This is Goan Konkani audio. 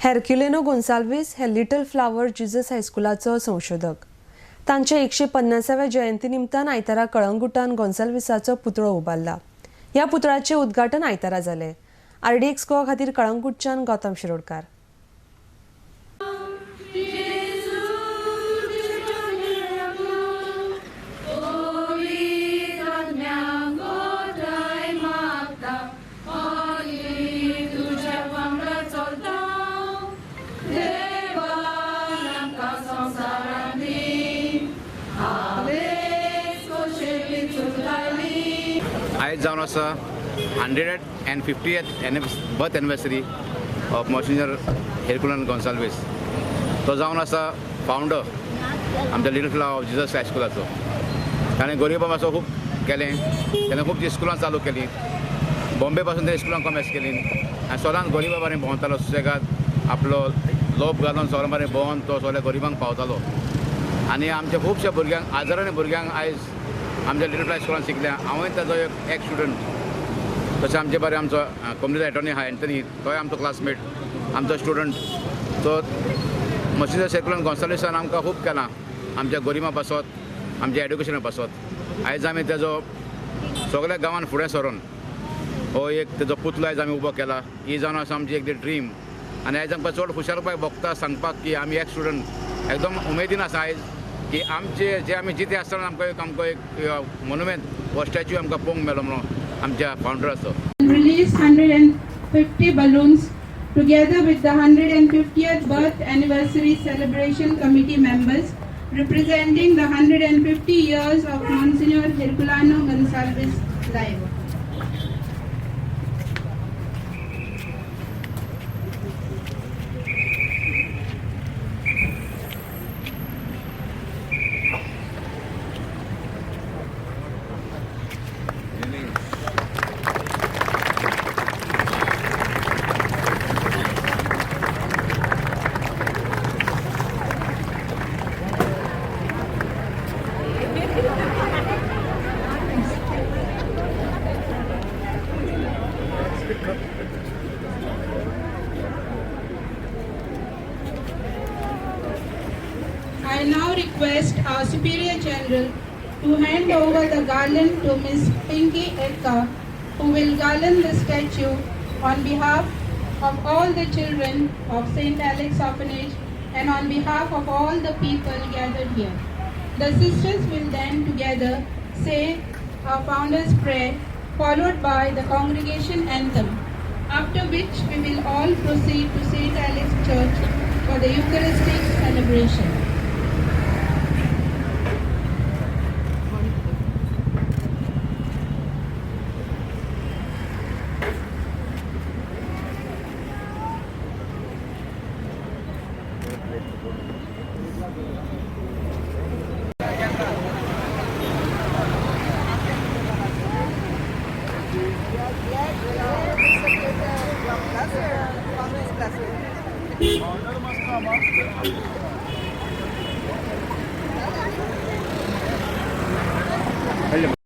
हेर्क्युलेनो गोन्साल्वीस हे लिटल फ्लावर जिजस हायस्कुलाचो संशोधक. तांच्या 150व्या जयंती निमतान आयतारा कळंगुटान गोन्साल्वीसाचो पुतळो उबारला. ह्या पुतळ्याचें उद्घाटन आयतारा जालें. आरडीएक्स गोवा खातीर कळंगूटच्यान गौतम शिरोडकार. आयज जावन आसा 150th birth anniversary of Monsignor Herculano Gonsalves. तो जावन आसा फावंडर आमच्या लिटल फ्लावर ऑफ जिजस हायस्कुलाचो. ताणें गरिबां पासून खूब केलें, ताणें खूब स्कुलां चालू केलीं. बॉम्बे पासून ते स्कुलां कॉमेर्स केलीं आनी सदांच गरिबां बारीं भोंवतालो. सुसेगाद आपलो लोप घालून सगळ्यां बारीं भोंवन तो सगळ्या गरिबांक पावतालो. आनी आमच्या खुबश्या भुरग्यांक, हजारांनी भुरग्यांक आयज आमच्या लिटल फ्लावर स्कुलान शिकल्या. हांवूय ताजो एक स्टुडंट. तशें आमचे बरें आमचो कम्युनिटी एटॉर्नी आहा एंथनी, तोय आमचो क्लासमेट, आमचो स्टुडंट. तो मॉन्सिन्योर हेर्कुलानो गोन्साल्वीसान आमकां खूब केलां आमच्या गरिबां पासत, आमच्या एड्युकेशना पासत. आयज आमी तेजो सगळ्या गांवान फुडें सरोन हो एक तेजो पुतळो आयज आमी उबो केला. ही जावन आसा आमची एक ड्रीम. आनी आयज आमकां चड खुशालकाय भोगता सांगपाक की आमी एक स्टुडंट एकदम उमेदीन आसा आयज की आमचे जे आमी जिते आसतना आमकां एक मोनुमेंट हो स्टॅच्यू आमकां पळोवंक मेळ्ळो म्हणून आमच्या फावंडराचो. Release 150 balloons together with the 150th birth anniversary celebration committee members representing the 150 years of Monsignor Herculano Gonsalves' life. I now request our Superior General to hand over the garland to Ms. Pinky Ekka, who will garland the statue on behalf of all the children of St. Alex Orphanage and on behalf of all the people gathered here. The sisters will then together say our founder's prayer, followed by the congregation anthem, after which we will all proceed to St. Alex Church for the Eucharistic celebration.